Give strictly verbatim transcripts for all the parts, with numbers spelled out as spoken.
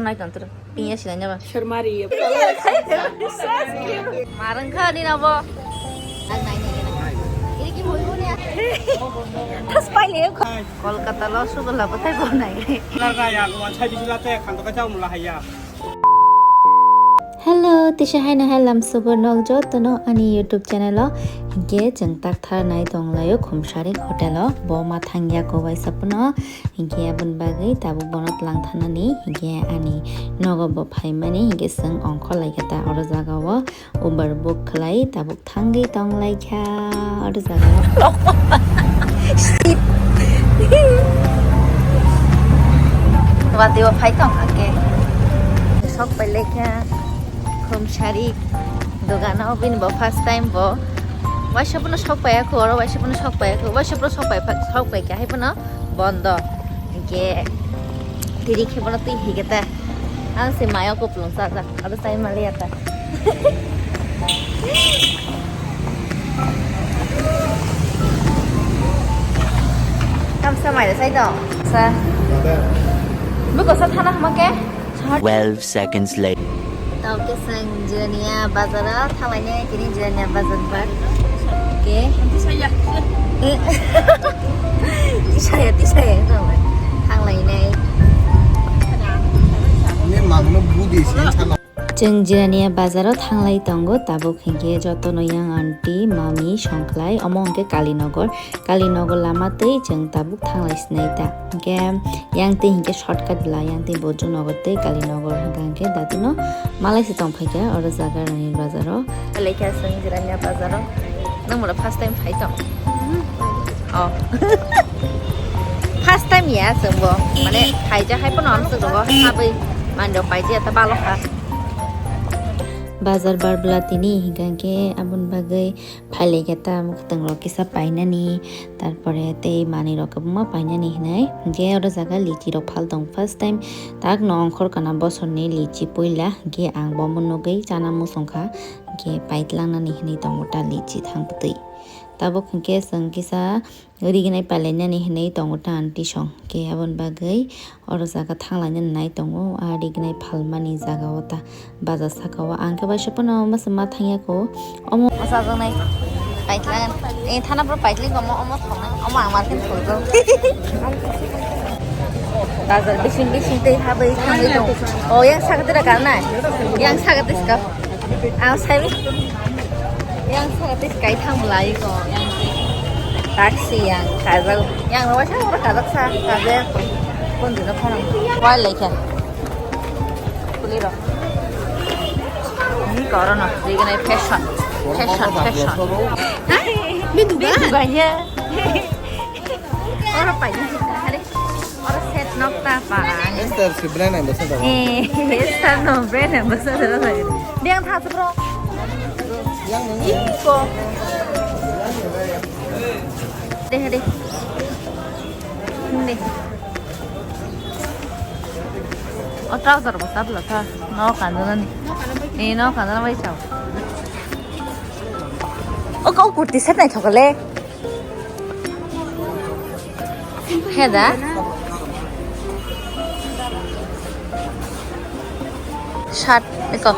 Nai tong tro. Pinya sila nyaba. Sharmari. Marang kha ni nabo. Tas pai le. Kolkata lo sugar la patai bo nai. Lar ga ya, wan sai bisila te khan to ka chau mula haya. Hello, tisa haino hai lam subo nok jotono ani YouTube channel o. Hinkhe chwng tak thar nai tong laio Khumsari hotel o. Bo ma thang ya ko waisa phano. Hinkhe aboni bagwi tabuk bono tlang thanani. Hinkhe ani nogo bo phaimani. Hinkhe chwng ongkhor lai kha ta oro jaga o. Uber book khlai tabuk thangwi tong lai kha oro jaga o. Shit. Watwi o phai tong kha khe. Sok pai lai kha. Khumsari dogano bini bo first time bo. Waisa phano sok pai ya kho, oro waisa phano sok pai ya kho. Waisa phano sok pai, sok pai kha hai phano bondo. Hinkhe tiri khe bono twi hai khe ta. Ang se maya kuplung sa sa. Ado sai mali ata. Kam sa mai sai do. Sa. Buko sa thana hama ke? Twelve seconds later. Tau ke sang Jirania bazar o thalai ne kini Jirania bazar bar. Ke? Tisaya, tisaya, thalai ne. Ini mangno budi sih. Chwng Jirania bazaro thanglai tongo, tabuk hinkhe jotono yang aunty, mami songkhlai, omo hinkhe Kalinogar, Kalinogar lama twi chwng tabuk thanglai sinai ta. Hinkhe yang twi hinkhe shortcut la, yang twi Bojongnagar twi Kalinogar hinkha hinkhe datino malai se tongphaikha oro jaga Rani bazaro. Lekha chwng Jirania bazaro. Nwng mura first time phai tong? Oh. First time ya chwngbo. Mane phaijak hai phano amswk rogo habwi manjak paijak ta balokha. Bazar barbla tini hinkha hinkhe aboni bagwi phailai khe ta mwkhwtwng rok kisa painani, tarpore tei manwi rok kwbangma painani hinwi. Hinkhe oro jaga lichi rok phal tong first time, tak no ongkhor kana bosorni lichi puila, hinkhe ang bomo nugwi chana muchungkha, hinkhe paitlangnani hinwi tongo ta lichi thangputwi. Tabuk hinkhe chwng kisa rignai pailainani hinwi tongo ta aunty song. Khe aboni bagwi oro jaga thanglainani nai tongo, a rignai phalmani jaga o ta bazar saka o. Ang khe waisa phano masa ma thangya kho. Omo masa jaknai paitlang, eh, thana bro paitling omo, omo thoknai, omo ang martin thokjak. Bazar bising bising tei habwi thangwi tongo. Oh, yang saka tira karnai? Yang saka tei saka. Ang sai. Yang saka tei sky thang belai ko. Yang taxi yang kajak. Yang rawa sa ora kajak sa kajak. Pon dina phone. Wai lai kha. Kuli ro. Ni koro no. Jigane fashion. Fashion, fashion. Hai. Biduga. Biduga ya. Oro pai. Hari. Oro set nok ta pa. Ester si brand ambassador. Eh, Ester no brand ambassador. Dia thas bro. Yang ini. Iko. Deh, deh. Deh. O trouser bo sabla sa. No kanjana ni. Eh, no kanjana bai chao. O kau kurti set nai thokole. Heda. Shirt eko.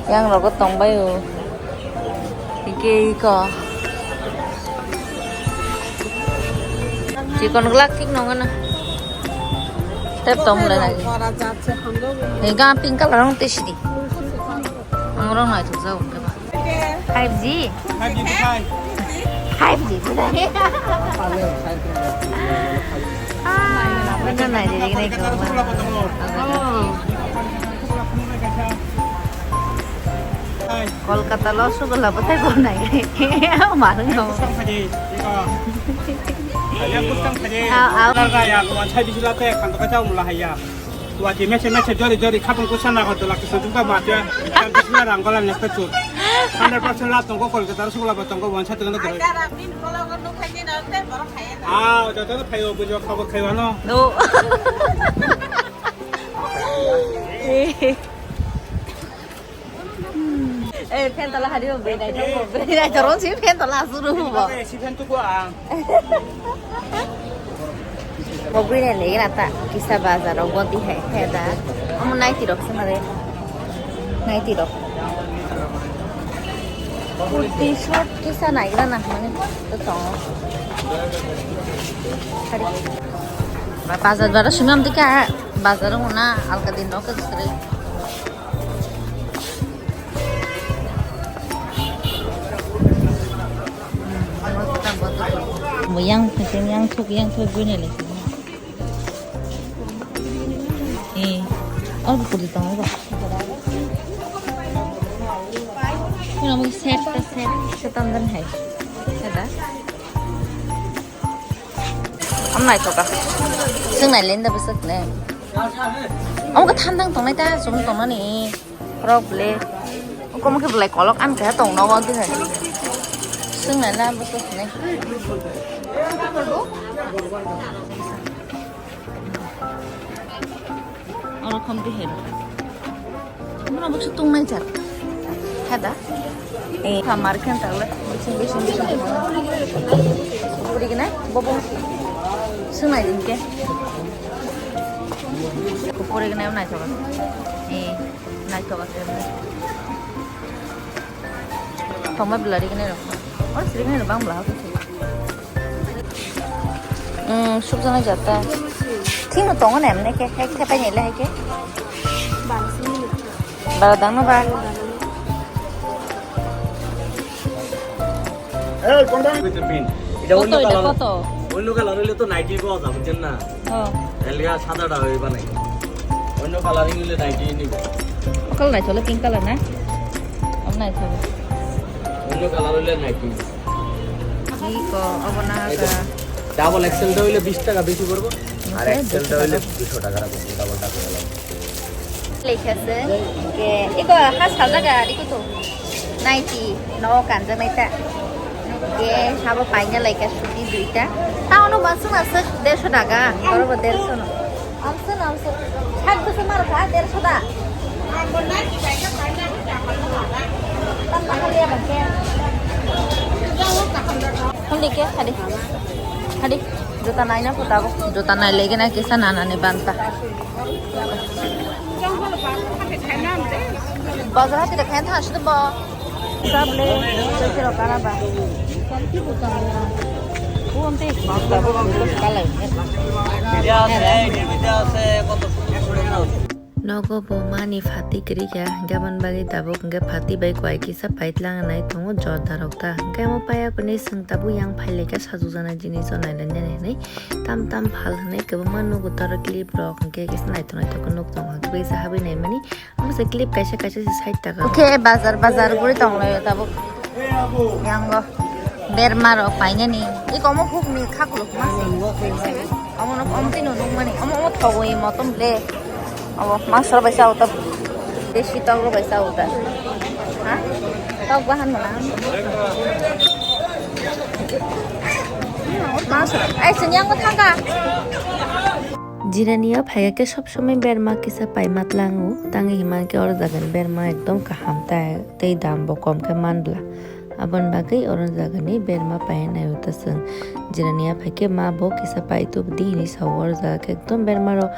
Yang rogo tongbai o. Ike iko. Chikon glak thik nongo na. Tep tong le nai. Ni ga pink color ang te sidi. Ang rong nai thuk jao. Five G? Five G bukai. Five G bukai. Ah, bener nai jadi kena itu. Kolkata lo sugar la patai bo nai. Marung no. Yang kusang saja. Au, au. Lar ga ya, wan sai bisila te khan to ka chau mula haya. Wati mese mese jori jori khapang kusa nago dola kisa jumpa matya. Kan bisna rang gola nekta chu. Hundred percent lab tongo Kolkata ro sugla ba tongo wansa tongo doi. Ah, joto no phayo bujo khabo khayo no. No. Eh, fan tola hari bo, benai to bo, benai to ron si fan tola asuru bo. Eh, si fan tu ko ang. Obwini legi na ta kisa bazar o goti hai hai da. Omo naiti rok se mare. Naiti rok. Kurti short kisa naigra na mane to tongo. Hari. Ba bazar baro simam dika bazar o na alka din rok kare. Bo yang thok yang thok bini le. Eh, oh, puri tong ba. Kuna mo set ta set setan dan hai. Ada. Am naithoka. Sing nai lenda besok ne. Am ka thandang tongnai ta sum tongnani. Problem. Komo ke belai kolok an ka tong no wa ke. Sing nai la besok ne. Oro kham de hero. Muna buksu tung nai jak. Hada. Eh, kamar khen tak le. Bising, bising, bising. Puri gana, bobo. Sung nai din ke. Puri gana nai thok. Eh, nai thok. Thoma belari gana ro. Oh, sri gana bang bela. Hmm, sukjana jata. Thino tongo na emne ke, ke, ke pai nile ke. Bara dang no ba. এই কোনটা? এটা অন্য কত এটা কালার। কত? অন্য colour হইলে তো নাইটি পাওয়া যাবে, বুঝছেন না? হ্যাঁ। এলিয়া সাদাটা ওই বানাই। অন্য কালারিং হইলে নাইটি নিব। Okol nai chole pink color na? Om nai chole. অন্য কালার হইলে nighty. Iko, obo na ka. Double এক্সেলটা হইলে বিশ টাকা বেশি পড়বো, আর এক্সেলটা হইলে দুশো টাকা রাখবো, ডাবলটা করে। Lekha se, ke, iko ha sajaga, iko to. Naiti, no kanjaknai ta. Ke, habo paina lekha suti duita. Ta ono bansung asuk dersho taka, oro bo dersho no. Amsun, amsun. Sat bwswk mar kha, dersho da. Tamma haliya ba ke. Hundi ke, hadi. Hadi. Juta naina pho tabuk. Juta nai legi na kisa nana ni banta. Bazar hati da khayan tha asuk bo. Sable, sokiro kana ba. Phone te tabuk kalai. Nogo bo mani phati kwrwi kha, hwnkhe aboni bagwi tabuk hwnkhe phati bai kwai kisa paitlang nai tongo jorda rok ta. Hwnkhe omo paiya kwnwi chwng tabuk yang phai lai kha sajwkjana jinis o nailainani hinwi tam tam phal hinwi kwbangma nugo toro clip rok hwnkhe kisa naithok naithok khe nuk tongo hwnkhe bai kisa habwi naimani. Omo se clip kaisa kaisa se side taka. Oke, bazar bazar guri tong lai tabuk. Yango berma rok painani. Iko omo huk ni khakluk ma se. Omo no omtwi no nukmani. Omo, omo thogwi motom le. Omo masra bai sa uta. Desi tok bai sa uta. Ha? Tok bahan mana? Masra. Ai, sini yango thangka. Jirania phaikhe sob somoi berma kisa paima tlango, tangwi himankhe oro jagani berma ekdom kaham ta tei dam bo kom khe manbla. Aboni bagwi oro jagani berma paina naio ta chwng. Jirania phaikhe ma bo kisa paitubdi hinwi sao, oro jaga khe ekdom berma rok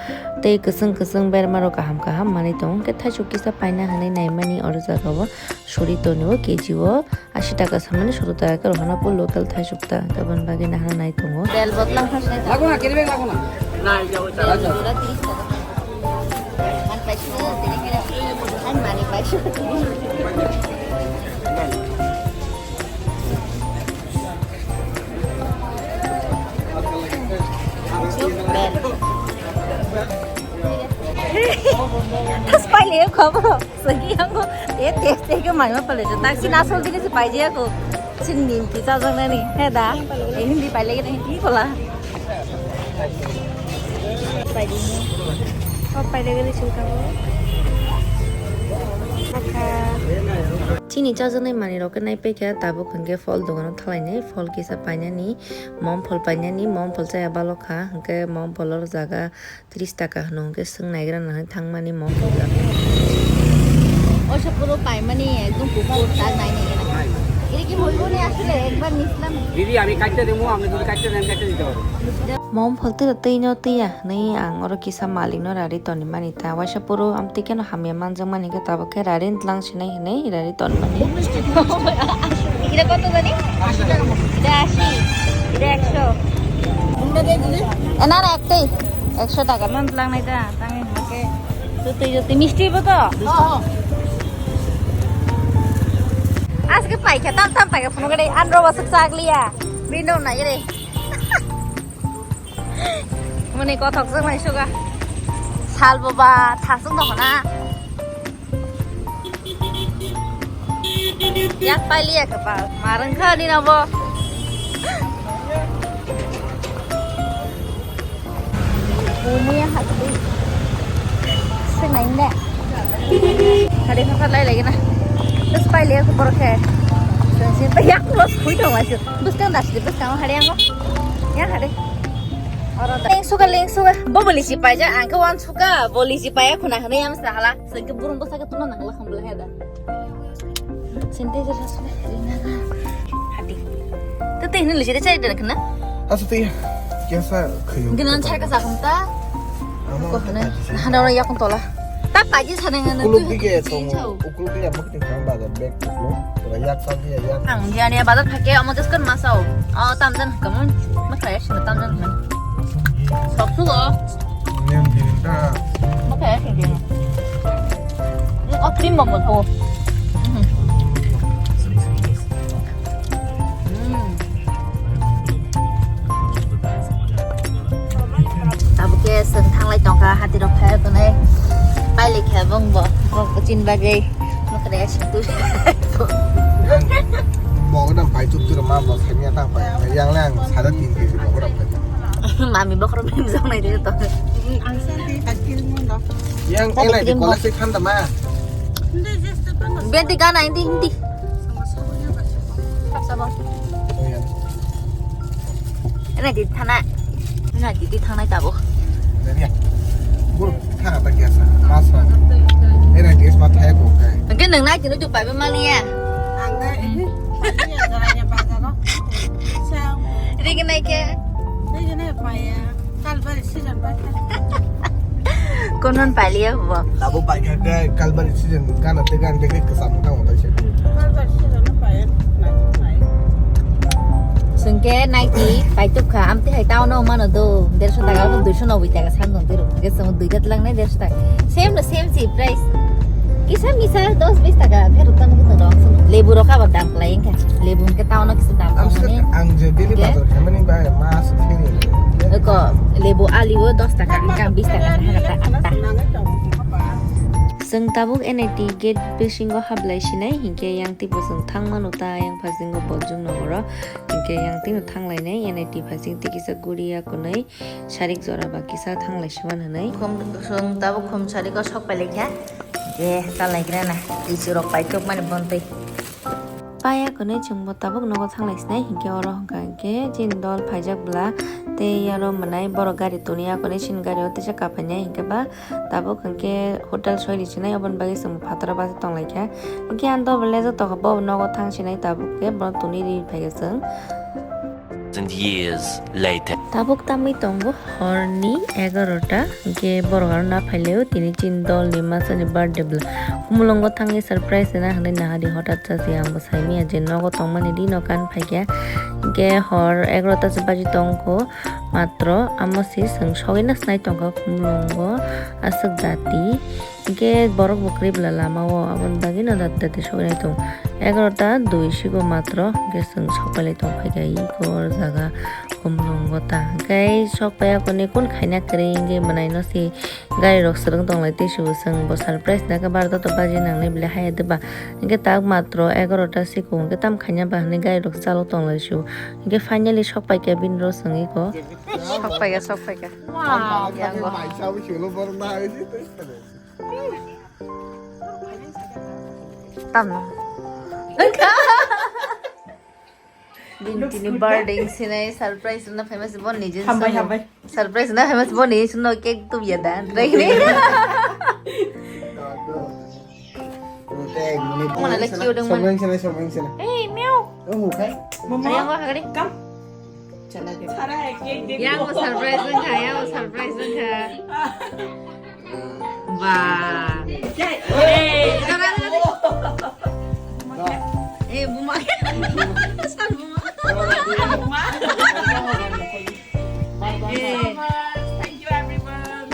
tei kwchwng kwchwng berma rok kaham kaham manwi tongo, hwnkhe thaisuk kisa paina hinwi naimani oro jaga o suri tonio K G o. Ashi taka samani sotto taka khe rohorna po local thaisuk ta, hwnkhe aboni bagwi nahana nai tongo. Bel botla wngkha se. Lago na, carry bag lago na. Na, iya, iya. Bel jora tris taka. Ang paisuk, tini kira. Ang mani paisuk. Bel. Tas paile khobor. Sagi yango, e te te ke mai ma pale jo. Taxi na sol dini se pai je ko. Sin nim ki sa jang nani. He da. E hindi pai lagi nani ki kola. Pai dini. Oh, pai lagi ni sin ka. Maka. Chini chajaknai manwi rok khe naipaikha tabuk hwnkhe phol dogano thalainai phol kisa painani, mom phol painani, mom phol chaya balokha hwnkhe mom phol oro jaga tris taka hwno hwnkhe swng naigra nang thangmani mom phol jaga. Oisa puro paimani ekdom kuphur tak nainai gana. Iri ki hoibo ni asole ekbar nislam. দিদি, আমি কাটতে দেবো, আপনি যদি কাটতে দেন, কাটতে দিতে পারবো। Mom phaltwi twi no twi ya hwnwi ang oro kisa malik no rari toni mani ta waisa puro amtwi khe no hamya manjak mani khe tabuk khe rari tlang sinai hwnwi rari toni mani. Ida koto jani? Ida ashi, ida eksho. Enara ektai eksho taka man tlang nai ta, tangi hake. Twi twi misti bo to? Aske paikha tam tam paikha phunukgwi anro bwswk chakliya. Bino nai re. Muni kothok jwk nai suga. Sal boba thasung dong na. Yak pailiya kepal. Marang kha ni nabo. Bumi ya hati. Senai ne. Hadi kha lai lagi na. Terus pailiya ke borok khe. Sensi yak los khui dong asu. Buskang das di buskang hadi ango. Ya hadi. Leng suka, leng suka. Bo boli si paija, ang khe wan suka. Boli si paya khuna hwnwi am sa hala. Sengke burung bwsa khe tuna nangla khambla heda. Sente je rasme rina na. Hadi. Tete hini lisi de chai de khna. Asa te. Kesa khayo. Ginan chai ka sa kham ta. Ko hne. Hana ora yakun tola. Ta paji sa nang na. Ukuluk dige tongo. Ukuluk dige mak ni kham ba bag ukuluk. Yak sa dia yak. Ang dia dia bazar phake amo tes kan masao. Oh, tamdan kamun. Mak kaya sih tamdan kan. Sok sugo. Nem din ta. Mak kaya sih dia. Ni o cream bom bom. Tabuk khe chwng thanglai tongkha hati rok phai tonai. Pailai kha bong bo. Bong ko chin bagwi. Nokre asu tu. Bong dam pai tup tu ma bo khamya ta pai. Yang lang sada tin kg bong dam pai. Mami bokro bim jong nai de to. Yang elai de college khan da ma. Benti gana hindi hindi. Sabon. Ena di thana. Ena di di thana tabo. Jadi ya. Bur thana ta kya sa? Mas sa. Ena di sma thai bo kai. Engke nang nai tinu tu pai ba mali ya. Ang dai. Iya, jalan ya bazar lo. Siang. Ring nai ke. Ring nai pai ya. Kalbari season bai kha. Konon pailiya bo. Abo bai kha khe kalbari season gana te gan de khe kwcham tang tai se. Kalbari season no pai nai nai. Sengke naiti paituk kha amti hai town o mano do derso taka bo duiso noboi taka san don tiro. Ge song dui gat lang nai derso taka. Same no same si price. Kisa misa dos bis taka pherok tang gitu dong. Lebu rok abo dam klai engkha. Lebu ke town o kisa dam. Ang je daily bazar khamani bai mas khini. Ko lebu ali o dos taka, engkha bis taka, hata atta. Chwng tabuk N I T gate bisingo hablai sinai, hinkhe yang tipo chwng thang mano ta yang phasingo Bonjung nogoro, hinkhe yang tino thanglainai N I T phasing tikisa guriya kunui sarik jora ba kisa thanglai siman hinui. Khum, chwng tabuk khum sariko sok pailaikha, hinkhe tanlaigrana, lichurok paithokmani bontwi. Paya kwnwi chwngbo tabuk nogo thanglai sinai, hinkhe oro hwnkha hinkhe chini dol phaijak bwla tei aro mwnai borok gari toniya kwnwi chini gari o teisa kaphainai hinkhe ba tabuk hinkhe hotel soini sinai oboni bagwi chwng phataro bachai tonglaikha. Hinkhe ang dol bwle joto khe bo nogo thang sinai tabuk khe bono toni ri phaikha chwng. Thousand years later. Tabuk tamwi tongo horni egarota, hinkhe borok aro na phailaio tini chini dolni masani birthday bwla. Khumulwngo thangwi surprise rwna hinwi nahadi hothat. Sachi ang bo saimanya je nogo tongmani di no kan phaikha. Hinkhe hor egarota se baji tongkho matro, amo se chwng sogwi na snai tongkha khumulwngo aswk dati. Hinkhe borok bo kwrwi bwla lama o, aboni bagwi no dati dati sogwi nai tongo. Egarota dui sigo matro, hinkhe chwng sok pailai tong phaikha iko o jaga khumulwngo ta. Hinkhe sok paiya kuni kun khaina kwrwi hinkhe mwnai no se. Gari rok swrwng tonglai tei se bo chwng bo surprise na khe barota to baji nangnai bile haya de ba. Hinkhe tak matro egarota sikung hinkhe tam khaina ba hinui gari rok chalok tonglai se o. Hinkhe finally sok paikha bini ro chwng iko. Sok paikha, sok paikha. Wow. Tamno. Bini tini birthday sinai surprise na famous bo ni jin. Hambai, hambai. Surprise na famous bo ni suno cake tu ya da. Try ni. Mana le cute dong mana. Sobrang sana, sobrang sana. Hey, meow. Oh, okay. Mama. Ayo, angwa kagari. Come. Yang surprise wngkha, yang surprise wngkha. Ba. Eh, buma. Sal buma. Thank you, everyone.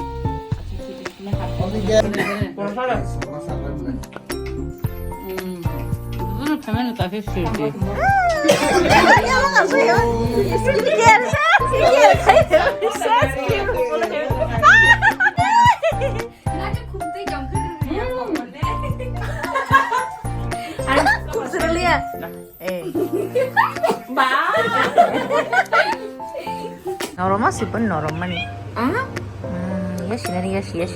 Eh. Ba. Noroma sipun noromani. Ah? Hmm, yes, yes, yes.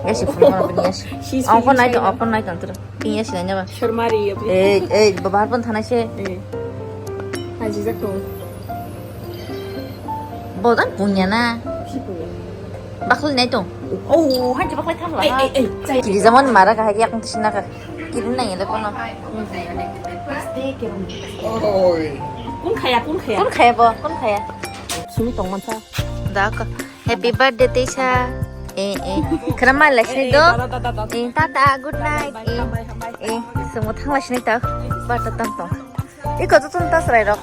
Yes, sipun noromani, yes. She's Aku feeling naik, shy. Aku naik antar. Yes, nanya ba. Sharmari ya. Eh, eh, babar pun thana se. Eh. Haji jatuh. Bodan punya na. Bakal naik tuh. Oh, haji bakal kan lah. Eh, eh, eh. Kiri zaman marah kahak yang tisna kah. Kiri nang ele kono. Oi. Kun khaya, kun khaya. Kun khaya bo, kun khaya. Sumi tong mansa. Da ko. Happy birthday Teisa. Eh, eh. Khana mai lai sini do. Eh, tata, good night. Eh, eh. Sumo thang lai sini ta. Ba ta tam tong. Iko tu tun ta serai rok.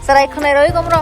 Serai khonai rok iko mro.